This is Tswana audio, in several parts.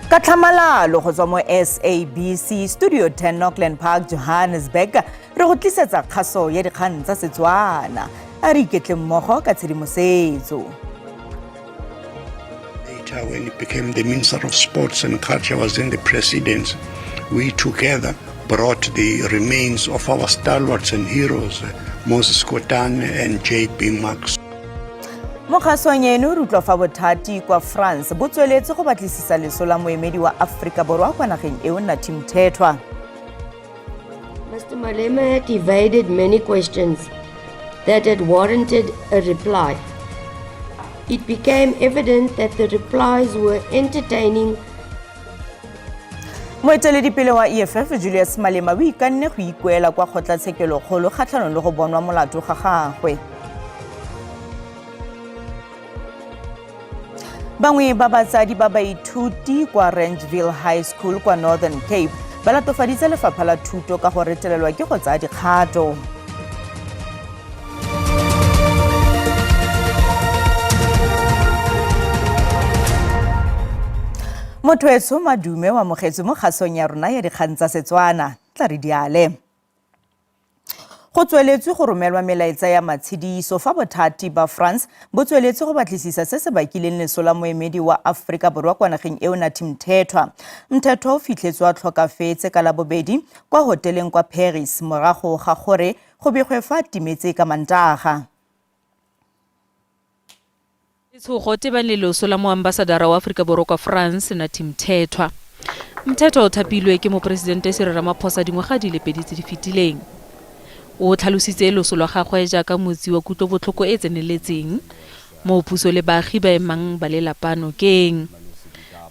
Ka tlhamalalo go tswa mo SABC Studio 10 Auckland Park, Johannesburg, re go tlisetsa kgaso ya dikgang tsa Setswana. A re iketle mmogo ka tshedimosetso. Later, when he became the Minister of Sports and Culture, was in the presidency, we together brought the remains of our stalwarts and heroes, Moses Kotane and J.B. Marks. Mo kgasong eno re utlwa fa bothati kwa France bo tsweletse go batlisisa leso la moemedi wa Aforika Borwa kwa nageng eo Nathi Mthethwa. Mr. Malema had evaded many questions that had warranted a reply. It became evident that the replies were entertaining. Moeteledipele wa EFF Julius Malema o ikanne go ikuela kwa kgotlatshekelokgolo kgatlhanong le go bonwa molato ga gagwe. Bangwe ba batsadi ba baithuti kwa Rangeville High School kwa Northern Cape ba latofaditse lefapha la thuto ka go retelelwa ke go tsaya dikgato. Motho etsho madume o amogetswe mo kgasong ya rona ya dikgang tsa Setswana. Tla re diale. Go tsweletswe go romelwa melaetsa ya matshediso fa bothati ba France bo tsweletse go batlisisa se se bakileng leso la moemedi wa Aforika Borwa kwa nageng eo Nathi Mthethwa. Mthethwa o fitlhetswe a tlhokafetse ka Labobedi kwa hoteleng kwa Paris morago ga gore go begwe fa a timetse ka Mantaga. Letshogo tebang le loso la moambasadara wa Aforika Borwa kwa France, Nathi Mthethwa. Mthethwa o thapilwe ke Moporesidente Cyril Ramaphosa dingwaga di le pedi tse di fetileng. O tlhalositse loso lwa gagwe jaaka motsi wa kutlobotlhoko e e tseneletseng, moo puso le baagi ba emang ba lelapa nokeng.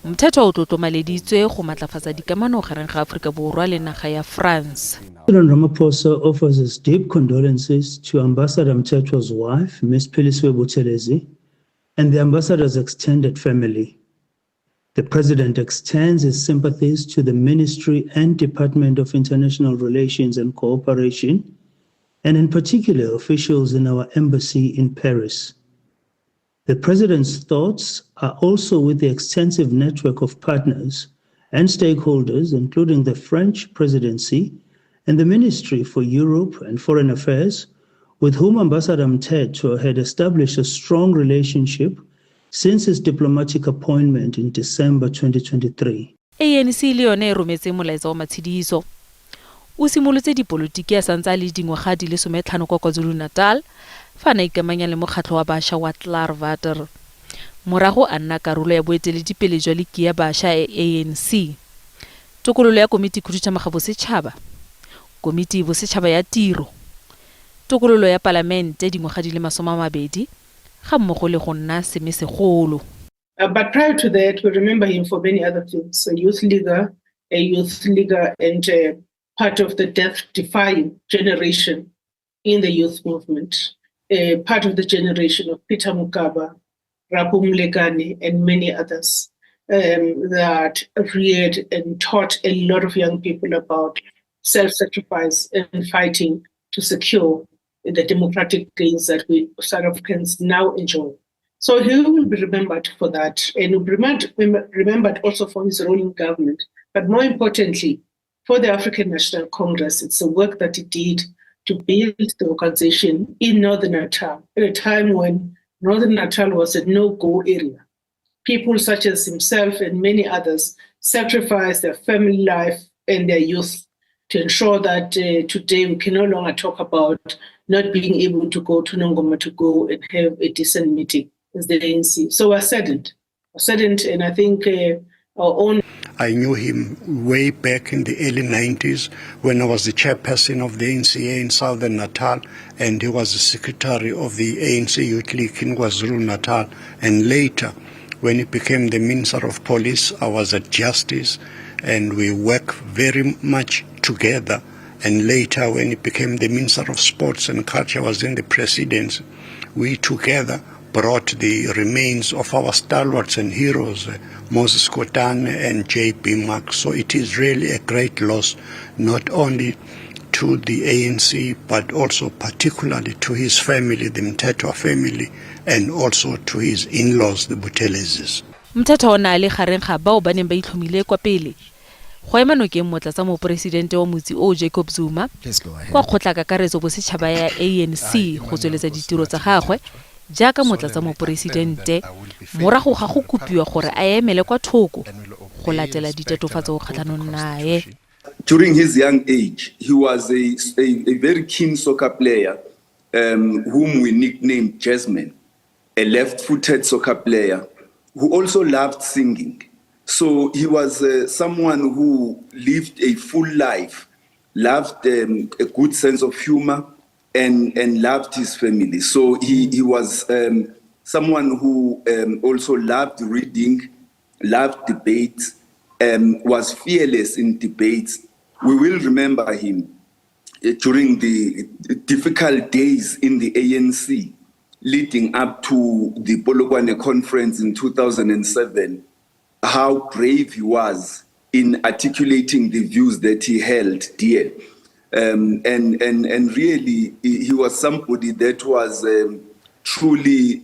Mthethwa o tlotlomaleditswe go matlafatsa dikamano gareng ga Aforika Borwa le naga ya France. President Ramaphosa offers his deep condolences to Ambassador Mthethwa's wife, Ms. Philisiwe Buthelezi, and the ambassador's extended family. The president extends his sympathies to the Ministry and Department of International Relations and Cooperation, and in particular officials in our embassy in Paris. The president's thoughts are also with the extensive network of partners and stakeholders, including the French presidency and the Ministry for Europe and Foreign Affairs, with whom Ambassador Mthethwa had established a strong relationship since his diplomatic appointment in December 2023. ANC le yone e rometse molaetsa wa matshediso. O simolotse dipolotiki a santse a le dingwaga di le 15 kwa KwaZulu-Natal fa a ne a ikamanya le mokgatlho wa bašwa wa Klaarwater. Morago a nna karolo ya boeteledipele jwa liki ya bašwa ya ANC. Tokololo ya Komiti Khuduthamaga Bosetšhaba, Komiti Bosetšhaba ya Tiro, Tokololo ya Palamente dingwaga di le 20 ga mmogo le go nna semesegolo. But prior to that, we remember him for many other things, a youth leader and part of the death-defying generation in the youth movement, part of the generation of Peter Mokaba, Rapu Molekane, and many others that reared and taught a lot of young people about self-sacrifice and fighting to secure the democratic gains that we South Africans now enjoy. So he will be remembered for that, and will be remembered also for his role in government. But more importantly, for the African National Congress, it's the work that he did to build the organization in Northern Natal at a time when Northern Natal was a no-go area. People such as himself and many others sacrificed their family life and their youth to ensure that today we can no longer talk about not being able to go to Nongoma to go and have a decent meeting as the ANC. So we're saddened. We're saddened, and I think our own... I knew him way back in the early 90s when I was the chairperson of the NCA in Southern Natal, and he was the secretary of the ANC Youth League in KwaZulu-Natal. And later, when he became the Minister of Police, I was at Justice, and we worked very much together. And later, when he became the Minister of Sports and Culture, I was in the presidency. We together brought the remains of our stalwarts and heroes, Moses Kotane and J.B. Marks. So it is really a great loss, not only to the ANC, but also particularly to his family, the Mthethwa family, and also to his in-laws, the Buthelezis. Mthethwa o ne a le gareng ga bao ba neng ba itlhomile kwa pele go ema nokeng motlatsamoporesidente wa motse oo Jacob Zuma kwa kgotlakakaretso bosetšhaba ya ANC go tsweletsa ditiro tsa gagwe jaaka motlatsamoporesidente morago ga go kopiwa gore a emele kwa thoko go latela ditatofatso kgatlhanong nae. During his young age, he was a very keen soccer player whom we nicknamed Jasmine, a left-footed soccer player who also loved singing. So he was someone who lived a full life, loved a good sense of humor, and loved his family. So he was someone who also loved reading, loved debates, was fearless in debates. We will remember him during the difficult days in the ANC leading up to the Polokwane conference in 2007, how brave he was in articulating the views that he held dear. And really, he was somebody that was truly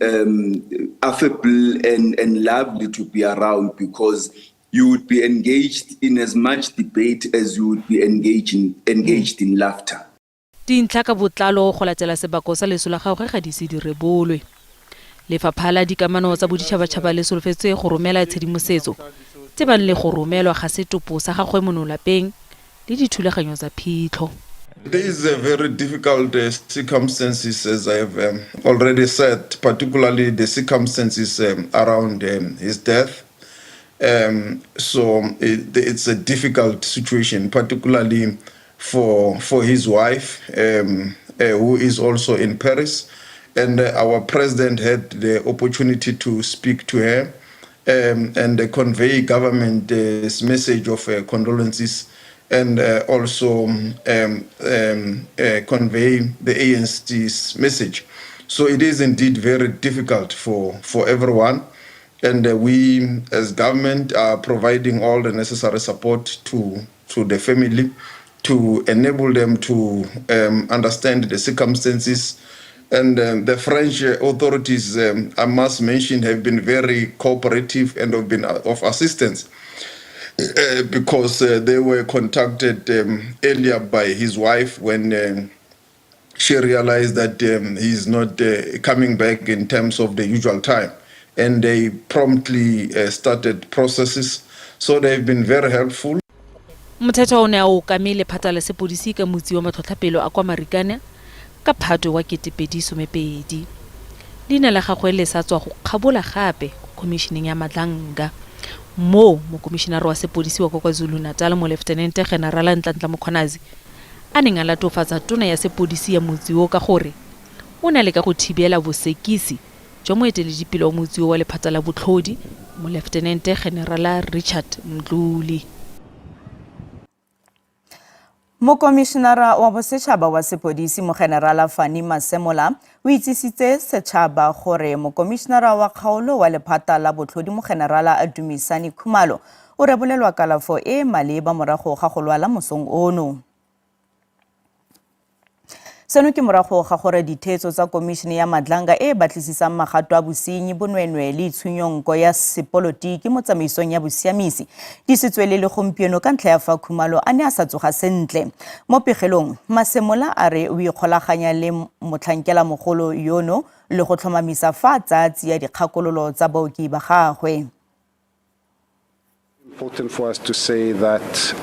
affable and lovely to be around, because you would be engaged in as much debate as you would be engaged in laughter. Dintlha ka botlalo go latela sebako sa leso la gagwe ga di ise di rebolwe. Lefapha la Dikamano tsa Boditšhabatšhaba le solofetse go romela tshedimosetso tebang le go romelwa ga setopo sa gagwe mono lapeng le dithulaganyo tsa phitlho. These are very difficult circumstances, as I have already said, particularly the circumstances around his death. So it's a difficult situation, particularly for his wife, who is also in Paris. And our president had the opportunity to speak to her and convey government's message of condolences and also convey the ANC's message. So it is indeed very difficult for everyone. And we, as government, are providing all the necessary support to the family to enable them to understand the circumstances. And the French authorities, I must mention, have been very cooperative and have been of assistance because they were contacted earlier by his wife when she realized that he's not coming back in terms of the usual time. And they promptly started processes. So they've been very helpful. Mthethwa o ne a okame lephata la sepodisi ka motsi wa matlhotlhapelo a kwa Marikana ka Phatwe wa 2020. Leina la gagwe le sa tswa go kgabola gape khomišeneng ya Madlanga, moo mokomišenara wa sepodisi wa kwa KwaZulu-Natal Moleftenente Generala Nhlanhla Mkhwanazi a neng a latofatsa tona ya sepodisi ya motsi o ka gore o ne a leka go thibela bosekisi jwa moeteledipele wa motsi o wa lephata la botlhodi Moleftenente Generala Richard Mdluli. Mokomišenara wa Bosetšhaba wa Sepodisi Mogenerala Fannie Masemola o itsisitse setšhaba gore mokomišenara wa kgaolo wa lephata la botlhodi Mogenerala Dumisani Khumalo o rebolelwa kalafo e e maleba morago ga go lwala mosong ono. Seno ke morago ga gore ditheetso tsa komišene ya Madlanga e e batlisisang magato a bosenyi, bonweenwee le itshunyonko ya sepolotiki mo tsamaisong ya bosiamisi di se tswelele gompieno ka ntlha ya fa Khumalo a ne a sa tsoga sentle. Mo pegelong, Masemola a re o ikgolaganya le motlhankelamogolo yono le go tlhomamisa fa a tsaya tsia dikgakololo tsa baoki ba gagwe. Important for us to say that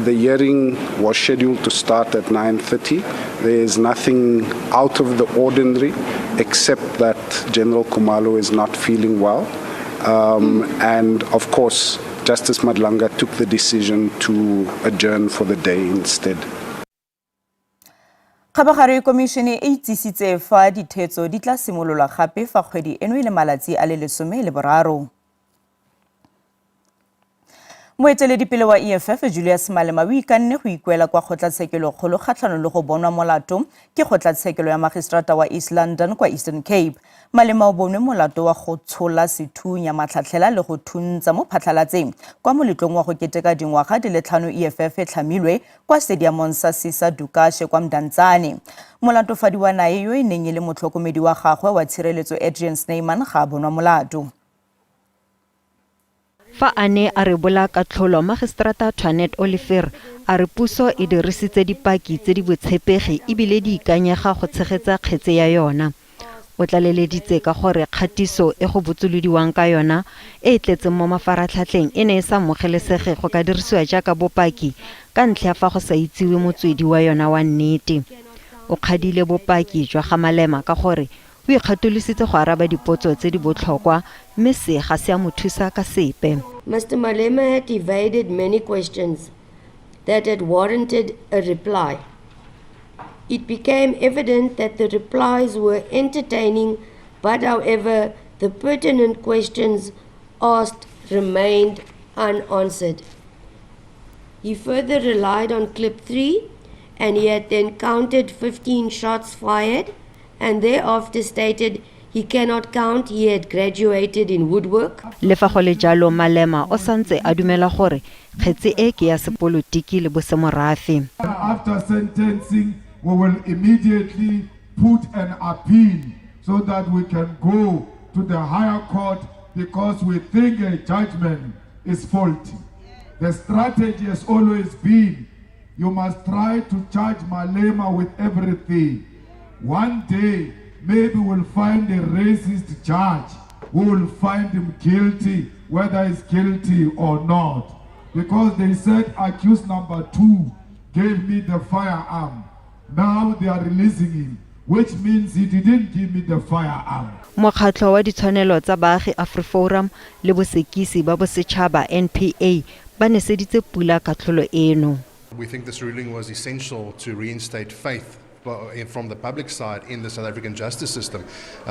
the hearing was scheduled to start at 9:30. There is nothing out of the ordinary except that General Khumalo is not feeling well. And of course, Justice Madlanga took the decision to adjourn for the day instead. Kgabagare komišene e itsisitse fa ditheetso di tla simololwa gape fa kgwedi eno e le malatsi a le 13. Moeteledipele wa EFF Julius Malema o ikanne go ikuela kwa kgotlatshekelokgolo kgatlhanong le go bonwa molato ke kgotlatshekelo ya magistrata wa East London kwa Eastern Cape. Malema o bonwe molato wa go tshola sethunya matlhatlhela le go thuntsa mo phatlhalatseng kwa moletlong wa go keteka dingwaga di le 5 EFF e tlhamilwe kwa stadiumong sa Sisa Dukashe kwa Mdantsane. Molatofadiwa nae yo e neng e le motlhokomedi wa gagwe wa tshireletso Adrian Snyman ga a bonwa molato. Fa a ne a rebola katlholo, Magistrata Twanet Olivier a re puso e dirisitse dipaki tse di botshepegi ebile di ikanyega go tshegetsa kgetse ya yona. O tlaleleditse ka gore kgatiso e go botsolodiwang ka yona e e tletseng mo mafaratlhatlheng e ne e sa amogelesege go ka dirisiwa jaaka bopaki ka ntlha ya fa go sa itsiwe motswedi wa yona wa nnete. O kgadile bopaki jwa ga Malema ka gore o ikgatolositse go araba dipotso tse di botlhokwa mme se ga se a mo thusa ka sepe. Mr Malema had evaded many questions that had warranted a reply. It became evident that the replies were entertaining, but however, the pertinent questions asked remained unanswered. He further relied on clip 3 and he had then counted 15 shots fired and thereafter stated he cannot count, he had graduated in woodwork. Le fa go le jalo, Malema o santse a dumela gore kgetse e ke ya sepolotiki le bosemorafe. After sentencing, we will immediately put an appeal so that we can go to the higher court because we think a judgment is faulty. The strategy has always been you must try to charge Malema with everything. One day, maybe we'll find a racist judge who will find him guilty, whether he's guilty or not. Because they said accused number 2 gave me the firearm. Now they are releasing him, which means he didn't give me the firearm. Mokgatlho wa ditshwanelo tsa baagi AfriForum le bosekisi ba bosetšhaba NPA ba neseditse pula katlholo eno. We think this ruling was essential to reinstate faith from the public side in the South African justice system.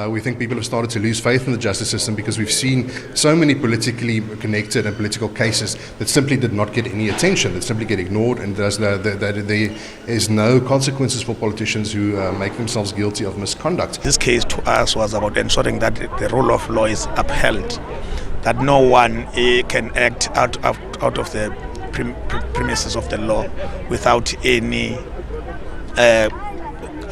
We think people have started to lose faith in the justice system because we've seen so many politically connected and political cases that simply did not get any attention, that simply get ignored, and that there is no consequences for politicians who make themselves guilty of misconduct. This case to us was about ensuring that the rule of law is upheld, that no one can act out of the premises of the law without any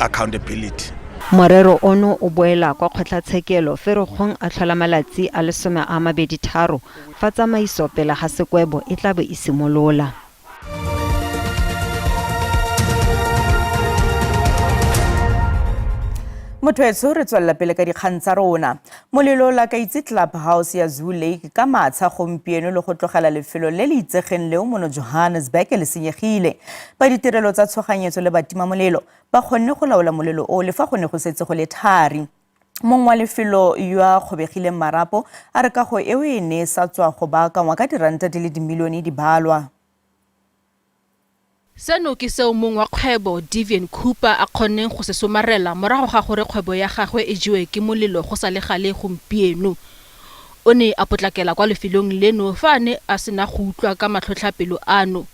accountability. Morero ono o boela kwa kgotlatshekelo Ferikgong a tlhola malatsi a le 23 fa tsamaiso pele ga sekwebo e tla bo e simolola. Motho etsho re tswelela pele ka dikgang tsa rona. Molelo o lakaitse Club House ya Zoo Lake ka matsha gompieno le go tlogela lefelo le le itsegeng leo mono Johannesburg le senyegile. Ba ditirelo tsa tshoganyetso le batima molelo ba kgonne go laola molelo o le fa go ne go setse go le thari. Mong wa lefelo yo a kgobegileng marapo a re kago eo e ne e sa tswa go baakangwa ka diranta di le dimilione di balwa. Seno ke seo mong wa kgwebo Devian Cooper a kgonneng go se somarela morago ga gore kgwebo ya gagwe e jewe ke molelo go sa le gale gompieno. O ne a potlakela kwa lefelong leno fa a ne a sena go utlwa ka matlhotlhapelo ano.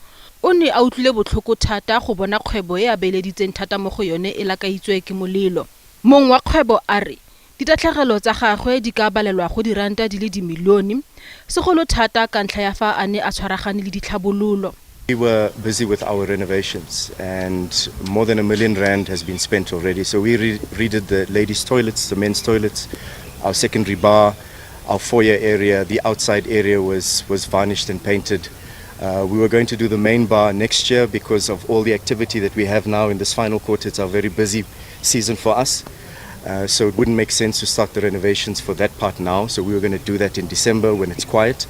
O ne a utlwile botlhoko thata go bona kgwebo e a beeleditseng thata mo go yone e lakaitswe ke molelo. Mong wa kgwebo a re ditatlhegelo tsa gagwe di ka balelwa go diranta di le dimilione, segolo thata ka ntlha ya fa a ne a tshwaragane le ditlhabololo. We were busy with our renovations and more than R1 million has been spent already. So we redid the ladies' toilets, the men's toilets, our secondary bar, our foyer area, the outside area was varnished and painted. We were going to do the main bar next year because of all the activity that we have now in this final quarter. It's our very busy season for us. So it wouldn't make sense to start the renovations for that part now. So we were going to do that in December when it's quiet.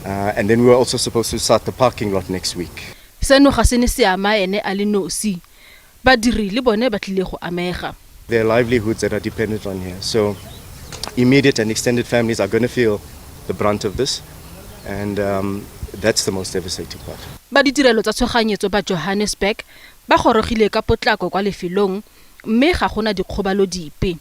And then we were also supposed to start the parking lot next week. Seno ga se ne se ama ene a le nosi. Badiri le bone ba tlile go amega. Their livelihoods that are dependent on here. So immediate and extended families are going to feel the brunt of this. And that's the most devastating part. Ba ditirelo tsa tshoganyetso ba Johannesburg ba gorogile ka potlako kwa lefelong mme ga gona dikgobalo dipe.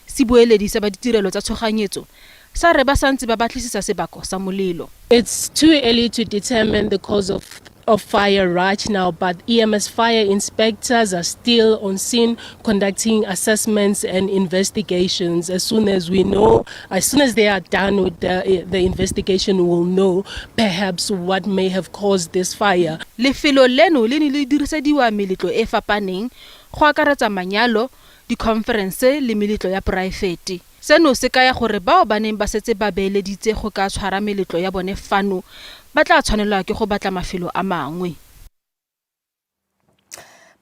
Sebueledi sa ba ditirelo tsa tshoganyetso sa re ba santse ba batlisisa sebako sa molelo. It's too early to determine the cause of of fire right now, but EMS fire inspectors are still on scene conducting assessments and investigations. As soon as we know, as soon as they are done with the investigation, we'll know perhaps what may have caused this fire. Lefelo leno le ne le dirisediwa meletlo e fapaneng go akaretsa manyalo, dikhonferense le meletlo ya poraefete. Seno se kaya gore bao ba neng ba setse ba beeleditse go ka tshwara meletlo ya bone fano ba tla tshwanelwa ke go batla mafelo a mangwe.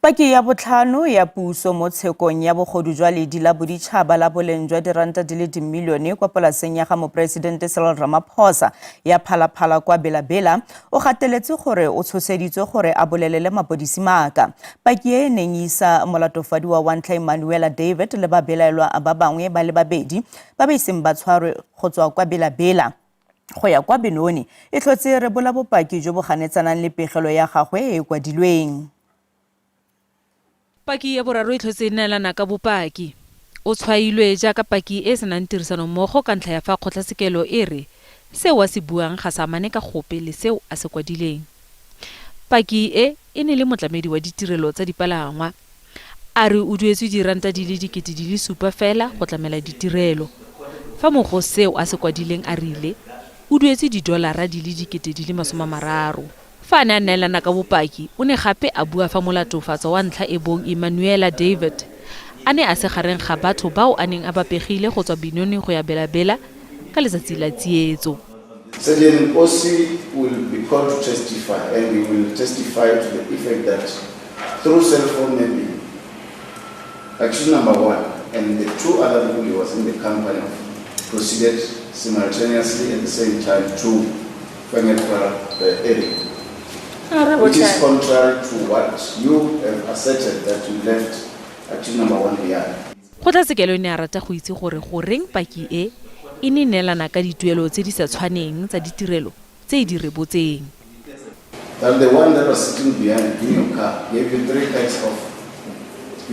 Paki ya botlhano ya puso mo tshekong ya bogodu jwa ledi la boditšhaba la boleng jwa diranta di le dimilione kwa polaseng ya ga moporesidente Cyril Ramaphosa ya Phalaphala kwa Bela-Bela o gateletse gore o tshoseditswe gore a bolelele mapodisi maaka. Paki e e neng e isa molatofadiwa wa ntlha Emmanuela David le babelaelwa ba bangwe ba le babedi ba ba iseng ba tshwarwe go tswa kwa Bela-Bela go ya kwa Benoni e tlhotse rebola bopaki jo bo ganetsanang le pegelo ya gagwe e e kwadilweng. Paki ya boraro e tlhotse e neelana ka bopaki. O tshwailwe jaaka paki e e senang tirisanommogo ka ntlha ya fa kgotlatshekelo e re seo a se buang ga se amane ka gope le seo a se kwadileng. Paki e e ne le motlamedi wa ditirelo tsa dipalangwa. A re o duetswe diranta di le 7,000 fela go tlamela ditirelo. Fa mo go seo a se kwadileng a rile o duetswe didolara di le 30,000. Fa a ne a neelana ka bopaki, o ne gape a bua fa molatofatso wa ntlha e bong Emmanuela David a ne a se gareng ga batho bao a neng a ba pegile go tswa Benoni go ya Bela-Bela ka letsatsi la tsietso. Sergeant Nkosi will be called to testify and he will testify to the effect that through cell phone mapping, accused number 1 and the 2 other people he was in the company of proceeded simultaneously at the same time to Vangelkraal area, which is contrary to what you have asserted that you left accused number 1 behind. Kgotlatshekelo e ne ya rata go itse gore goreng paki e e ne neelana ka dituelo tse di sa tshwaneng tsa ditirelo tse e di rebotseng. That the one that was sitting behind in your car gave you 3 packs of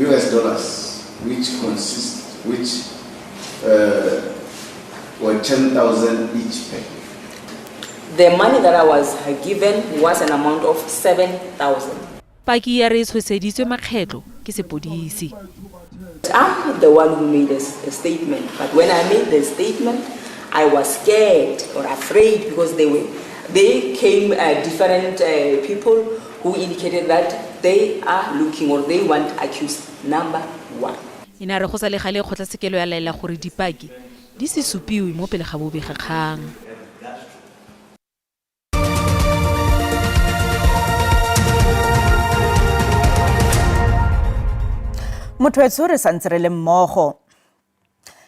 US dollars, which consist, which were 10,000 each pack. The money that I was given was an amount of 7,000. Paki ya re e tshoseditswe makgetlo ke sepodisi. I'm the one who made a statement, but when I made the statement, I was scared or afraid because they came different people who indicated that they are looking or they want accused number 1. E ne a re go sa le gale kgotlatshekelo ya laela gore dipaki di se supiwe mo pele ga bobegakgang. Motho etsho re santse re le mmogo.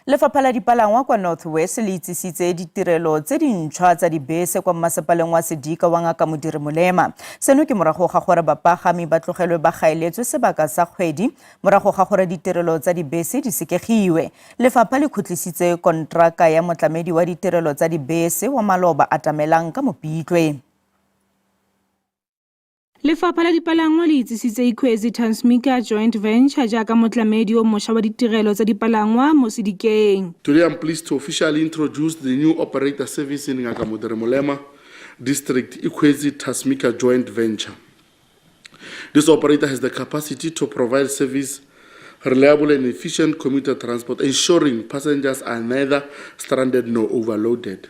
Lefapha la dipalangwa kwa North West le itsisitse ditirelo tse dintšhwa tsa dibese kwa mmasepaleng wa Sedika wa Ngaka Modiri Molema. Seno ke morago ga gore bapagami ba tlogelwe ba gaeletswe sebaka sa kgwedi morago ga gore ditirelo tsa dibese di sekegiwe. Lefapha le khutlisitse kontraka ya motlamedi wa ditirelo tsa dibese wa maloba Atamelang ka Mopitlwe. Lefapha la dipalangwa le itsisitse Ikhwezi Tasmika Joint Venture jaaka motlamedi o mošwa wa ditirelo tsa dipalangwa mo Sedikeng. Today I'm pleased to officially introduce the new operator service in Ngaka Modiri Molema District, Ikhwezi Tasmika Joint Venture. This operator has the capacity to provide service, reliable and efficient commuter transport, ensuring passengers are neither stranded nor overloaded.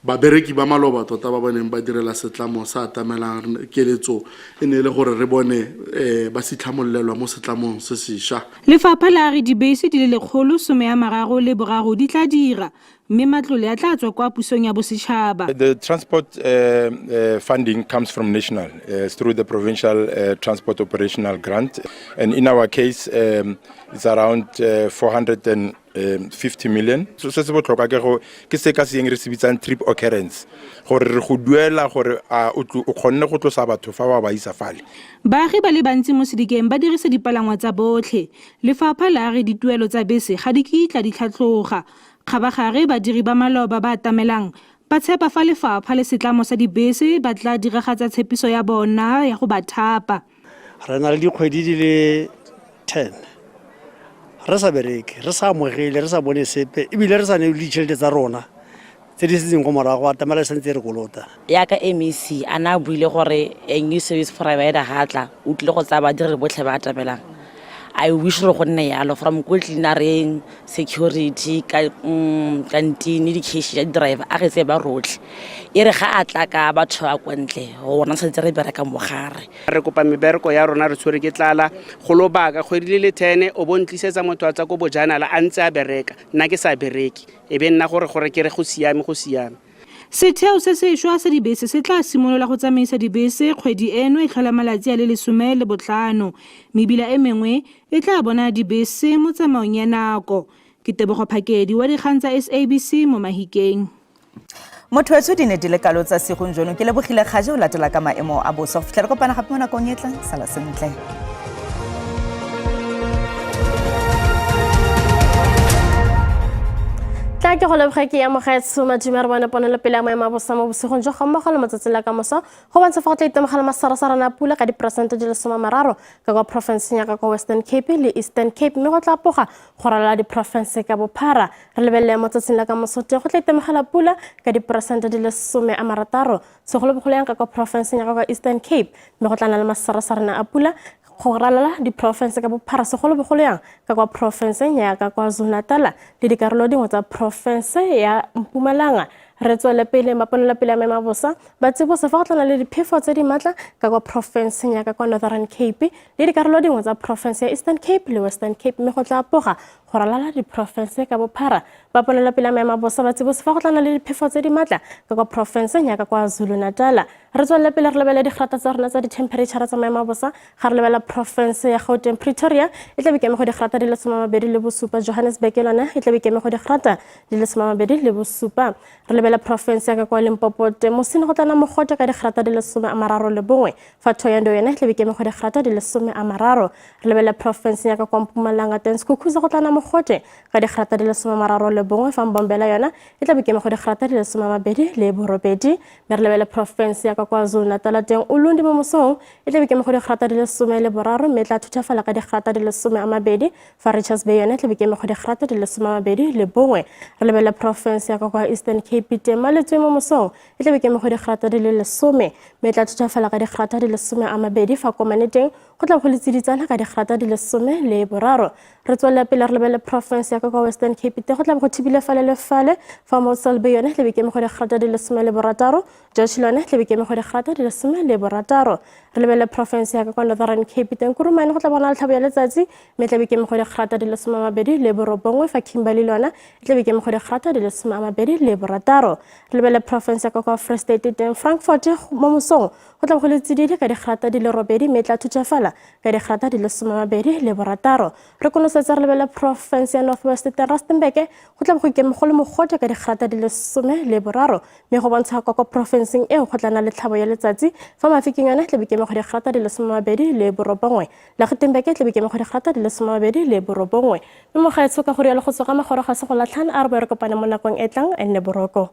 Babereki ba maloba tota ba ba neng ba direla setlamo sa Atamelang keletso e ne e le gore re bone ba sitlhamolelwa mo setlamong se sešwa. Lefapha la re dibese di le 133 di tla dira mme matlole a tla tswa kwa pusong ya bosetšhaba. The transport funding comes from national through the provincial transport operational grant, and in our case it's around 450 million. So se se botlhokwa ke go ke se ka seeng re se bitsang trip occurrence, gore re go duela gore a o kgonne go tlosa batho fa wa ba isa fale. Baagi ba le bantsi mo Sedikeng ba dirisa dipalangwa tsa botlhe. Lefapha la re dituelo tsa bese ga di kitla di tlhatloga. Kgabagare badiri ba maloba ba Atamelang ba tshepa fa lefapha le setlamo sa dibese ba tla diragatsa tshepiso ya bona ya go ba thapa. Re na le dikgwedi di le 10 re sa bereke, re sa amogele, re sa bone sepe, ebile re sa newe le ditšhelete tsa rona Tse di setseng ko morago atamela santse re kolota. Yaka MEC a na a buile gore a new service provider ga tla o tlile go tsaya badiri botlhe ba atamelang. I wish gore go nne yalo from ko cleanereng, security, ka kantine, di-cashier, di-driver a re tseye ba rotlhe. E re ga a tla ka batho ba kwa ntle rona santse re bereka mo gare. Re kopa mebereko ya rona re tshwere ke tlala go lobaka kgwedi le le 10 o bo ntlisetsa motho a tsa ko bojanala a ntse a bereka nna ke sa bereke e be nna gore gore ke re go siame go siame. Setheo se sešwa sa dibese se tla simolola go tsamaisa dibese kgwedi eno e tlhola malatsi a le 15. Mebila e mengwe e tla bona dibese mo tsamaong ya nako. Ke Tebogo Phakedi wa dikgang tsa SABC mo Mahikeng. Motho wetsho di ne di le kalo tsa sigong jono ke lebogile kgaje o latela ka maemo a bosa go fitlha re kopana gape mo nakong e tlang sala sentle. Tla ke go leboge ke ya mogaetsho madume re bone ponelopele ya maemo a bosa mo bosigong jo ga mmogo le matsatsing la kamoso go bontsha fa go tla itemogela masarasarana a pula ka diperesente di le 30 ka kwa porofenseng ya ka kwa Western Cape le Eastern Cape mme go tla apoga go ralala diporofense ka bophara. Re lebelele mo tsatsing la kamoso teng go tla itemogela pula ka diperesente di le 60 segolobogolo yang ka kwa porofenseng ya ka kwa Eastern Cape mme go tla nna le masarasarana a pula go ralala diporofense ka bophara segolobogolo yang ka kwa porofenseng ya ka kwa Zulu-Natal le dikarolo dingwe tsa porofense ya Mpumalanga. Re tswele pele maponelopele a maemo a bosa ba tsibosa fa go tlana le diphefo tse di maatla ka kwa porofenseng ya ka kwa Northern Cape le dikarolo dingwe tsa porofense ya Eastern Cape le Western Cape mme go tla apoga go ralala diporofense ka bophara. Ba ponelopele ya maemo a bosa ba tsibosa fa go tlana le diphefo tse di maatla ka kwa porofenseng ya ka kwa Zulu-Natal. Re tswelele pele re lebelele digrata tsa rona tsa dithemphereitšhara tsa maemo a bosa. Ga re lebelela porofense ya Gauteng, Pretoria e tla be keme go digrata di le 27, Johannesburg le yone e tla be keme go digrata di le 27. Re lebelela porofense ya ka kwa Limpopo teng mosene go tlana mogote ka digrata di le 31, fa Thohoyandou yone e tla be keme go digrata di le 30. Re lebelela porofense ya ka kwa Mpumalanga teng Skukuza go tlana mogote ka digrata di le 31, fa Mbombela yona e tla be keme go digrata di le 28. Mme re lebele porofense ya ka KwaZulu-Natal teng Ulundi mo mosong e tla be keme go digrata di le 13 mme e tla thuthafala ka digrata di le 20, fa Richards Bay yone e tla be keme go digrata di le 21. Re lebele porofense ya ka kwa Eastern Cape teng Maletswai mo mosong e tla be keme go digrata di le 10 mme e tla thuthafala ka digrata di le 20, fa Komane teng go tla go le tsiditsana ka digrata di le 13. Re tswelela pele re lebelele porofense ya ka kwa Western Cape te go tla be go thibile fale le fale, fa Mossel Bay yone tlebe keme go digrata di le 16, George le yone tlebe keme go digrata di le 16. Re lebelele porofense ya ka kwa Northern Cape teng Kurumane go tla bona tlhabo ya letsatsi mme tlebe keme go digrata di le 29, fa Kimberley le yone tlebe keme go digrata di le 26. Re lebelele porofense ya ka kwa Free State teng Frankfort mo mosong go tla go le tsididi ka digrata di le 8 mme tla thutšafala ka digrata di le 26. Re konosetsa re lebelele porofense ya North West teng Rustenburg go tla go ikeme go le mogote ka digrata di le 13 mme go bontsha kwa kwa porofenseng eo go tla nna le tlhabo ya letsatsi, fa Mafikeng yone tla be keme go digrata di le 29. Lagtenberg tla be keme go digrata di le 29. Mme mogaetsho ka go rialo go tsoga magoro ga se go latlhana, a re boe re kopane mo nakong e tlang, e nne boroko.